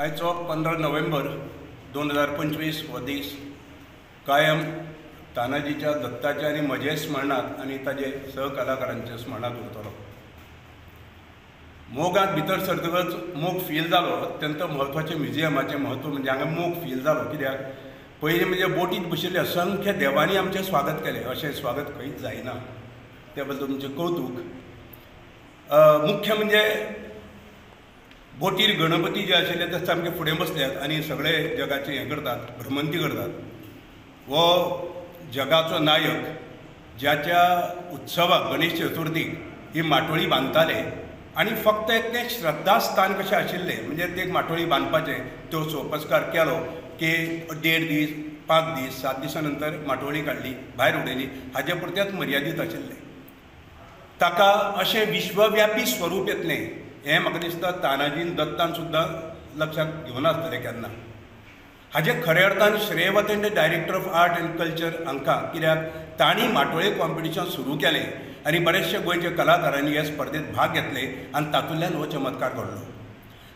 आयचो 15 नोव्हेंबर 2025 हो दीस कायम तानाजीच्या, दत्ताच्या आनी म्हजे स्मरणांत आनी ताजे सहकलाकारांच्या स्मरणांत उरतलो. मोगांत भितर सरतकच मोग फील जालो. अत्यंत म्हत्वाचें म्युझियमाचें म्हत्व म्हणजे हांगा मोग फील जालो. कित्याक पयलीं म्हणजे बोटींत बशिल्ले असंख्य देवांनी आमचें स्वागत केलें. अशें स्वागत खंयच जायना, त्या बद्दल तुमचें कौतूक. मुख्य म्हणजे बोटीर गणपती जे आशिल्ले ते सामके फुडें बसल्यात आनी सगळे जगाचें हें करतात, भ्रमंती करतात. हो जगाचो नायक ज्याच्या उत्सवाक गणेश चतुर्थीक ही माटोळी बांदताले आनी फक्त एक तें श्रद्धास्थान कशें आशिल्लें, म्हणजे ते माटोळी बांदपाचें तो सोपस्कार केलो की 1.5 दीस, 5 दीस, 7 दिसां नंतर माटोळी काडली, भायर उडयली, हाजे पुरत्याच मर्यादीत आशिल्लें. ताका अशें विश्वव्यापी स्वरूप येतलें हें म्हाका दिसता तानाजीन, दत्तान सुद्दां लक्षांत घेवना आसतलें केन्ना. हाजें खऱ्या अर्थान श्रेय वता ते director of art and culture हांकां, कित्याक तांणी माटोळे कॉम्पिटिशन सुरू केलें आनी बरेचशे गोंयच्या कलाकारांनी ह्या स्पर्धेंत भाग घेतले आनी तातूंतल्यान हो चमत्कार घडलो.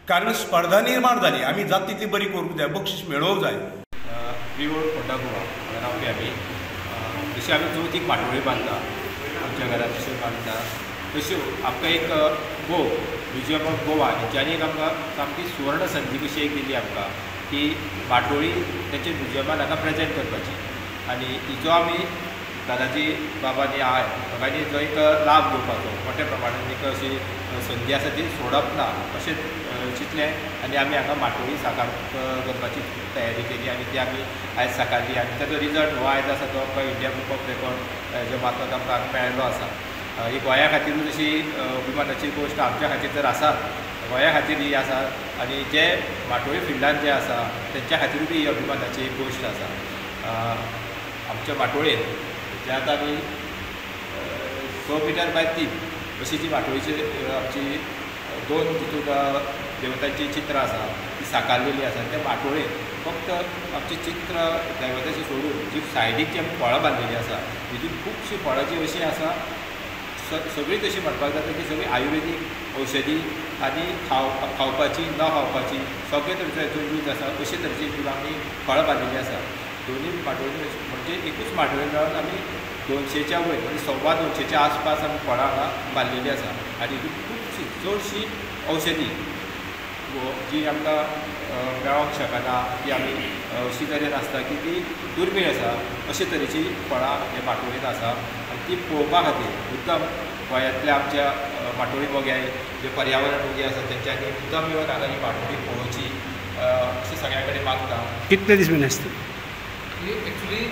कारण स्पर्धा निर्माण जाली, आमी जाता तितली बरी करूंक जाय, बक्षीस मेळोवंक जाय. प्रियोळ फोंडा गोवा रावपी आमी. जशी आमी चवथीक माटोळी बांदता, आमच्या घरांत जश्यो बांदता तश्यो आमकां एक गो म्युझियम ऑफ गोवा हेंच्यांनी एक आमकां सामकी सुवर्ण संदी कशी एक दिली आमकां की माटोळी तेंच्या म्युझियमान हांगा प्रेजेंट करपाची. आनी हिचो आमी दादाजी बाबांनी हांवें दोगांयनी जो एक लाभ घेवपाचो मोठ्या प्रमाणान एक अशी संदी आसा ती सोडप ना अशें चिंतलें आनी आमी हांगा माटोळी साकार करपाची तयारी केली आनी ती आमी आयज साकारली. आनी ताचो रिजल्ट हो आयज आसा तो आमकां इंडिया बुक ऑफ रेकॉर्ड हेज्या मार्फत आमकां मेळिल्लो आसा. ही गोंया खातीरूच अशी अभिमानाची गोश्ट आमच्या खातीर तर आसाच, गोंया खातीर ही आसा आनी जे माटोळी फिल्डान जे आसा तेंच्या खातीरूय बी ही अभिमानाची एक गोश्ट आसा. आमच्या माटोळेन जे आतां आमी 6 मिटर बाय 3 अशी जी माटोळीची आमची 2 तितून देवतांची चित्रां आसा ती साकारलेली आसा. त्या माटोळेन फक्त आमचें चित्र दैवताची सोडून जी सायडीक जी आमी फळां बांदलेली आसा तितून खुबशीं फळां जी अशीं आसा सगळीं तशी म्हणपाक जाता की सगळीं आयुर्वेदीक औषधी आनी खावपाची न खावपाची सगळे तरेचो हेतून यूज आसा. अशे तरेची हितून आमी फळां बांदिल्लीं आसा. दोनूय माटोळी म्हणजे एकूच माटोळी मेळून आमी 200च्या वयर म्हणजे 225च्या आसपास आमी फळां हांगा बांदिल्लीं आसा. आनी हितून खुबशीं चडशीं औषधी जी आमकां मेळोंक शकना ती आमी अशी तरेन आसता की ती दुर्मीळ आसा अशे तरेची फळां हे माटोळेंत आसा. आनी ती पळोवपा खातीर मुद्दम गोंयांतल्या आमच्या माटोळी मोग्यां जे पर्यावरण मोगी आसा तेंच्यांनी मुद्दम येवन हांगा ही माटोळी पळोवची अशें सगळ्यां कडेन मागता. कितले दीस म्हयने आसता ही एक्चुली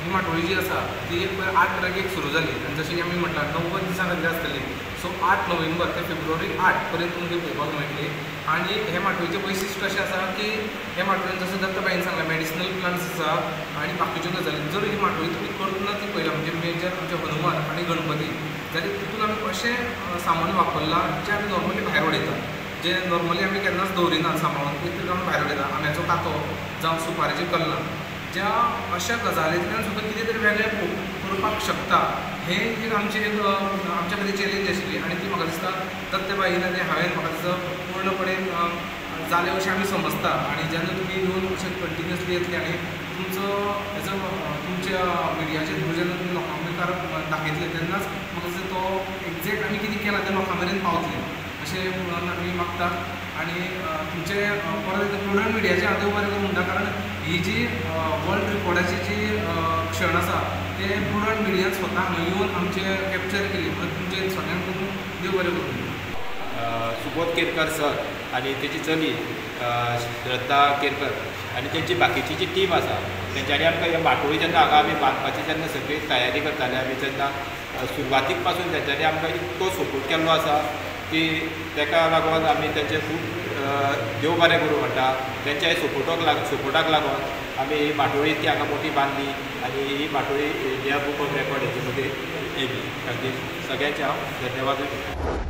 ही माटोळी जी आसा ती एक 8 तारखेक सुरू जाली आनी जशें की आमी म्हटलां 90 दिसां खातीर आसतली. सो 8 नोव्हेंबर ते फेब्रुवारी 8 पर्यंत तुमकां पळोवपाक मेळटली. आनी हे माटोळीचें वैशिश्ट अशें आसा की हे माटोळेन जशें दत्तबाईन सांगलें मेडिसिनल प्लांट्स आसा आनी बाकीच्यो गजाली. जर ही माटोळी तुमी करतना ती पळयला म्हणजे मेजर आमचे हनुमान आनी गणपती जाल्यार तितून आमी अशें सामान वापरलां जें आमी नॉर्मली भायर उडयता, जें नॉर्मली आमी केन्नाच दवरिना सांबाळून, तितून आमी भायर उडयता. आंब्याचो कातो जावं सुपारेचें कल्लां, ज्या अशा गजालींतल्यान सुद्दां कितें तरी वेगळें करपाक शकता हें एक आमचें एक आमच्या खातीर चॅलेंज आशिल्ली. आनी ती म्हाका दिसता दत्तबाईन आनी हांवें म्हाका दिसता पूर्णपणे जालें अशें आमी समजता. आनी जेन्ना तुमी येवन अशें कंटिन्युअसली येतले आनी तुमचो हेजो तुमच्या मिडियाचे थ्रू जेन्ना तुमी लोकां मुखार दाखयतले तेन्नाच म्हाका दिसता तो एक्झॅक्ट आमी कितें केलां तें लोकां मेरेन पावतलें अशें म्हणून आमी मागता. आनी तुमचें परत एकदां प्रुडंट मिडियाचें हांव देव बरें करूं म्हणटा, कारण ही जी वर्ल्ड रिकॉर्डाची जी क्षण आसा ते प्रुडंट मिडियान स्वता हांगा येवन आमचें कॅप्चर केली म्हणून तुमचें सगळ्यांक खूब देव बरें करूं. सुबोध केरकर सर आनी तेची चली श्रद्धा केरकर आनी तेंची बाकीची जी टीम आसा तेंच्यांनी आमकां हे माटोळी जेन्ना हांगा आमी बांदपाची जेन्ना सगळी तयारी करताले आमी तेन्ना सुरवातीक पासून तेंच्यांनी आमकां इतको सपोर्ट केल्लो आसा की तेका लागून आमी तेंचे खूब देव बरें करूं म्हणटा. तेंच्या सपोर्टाक लागून आमी ही माटोळी ती हांगा मोठी बांदली आनी ही माटोळी इंडिया बुक ऑफ रेकॉर्ड हेचे मदीं येयली. खातीर सगळ्यांचे हांव धन्यवादूय दिता.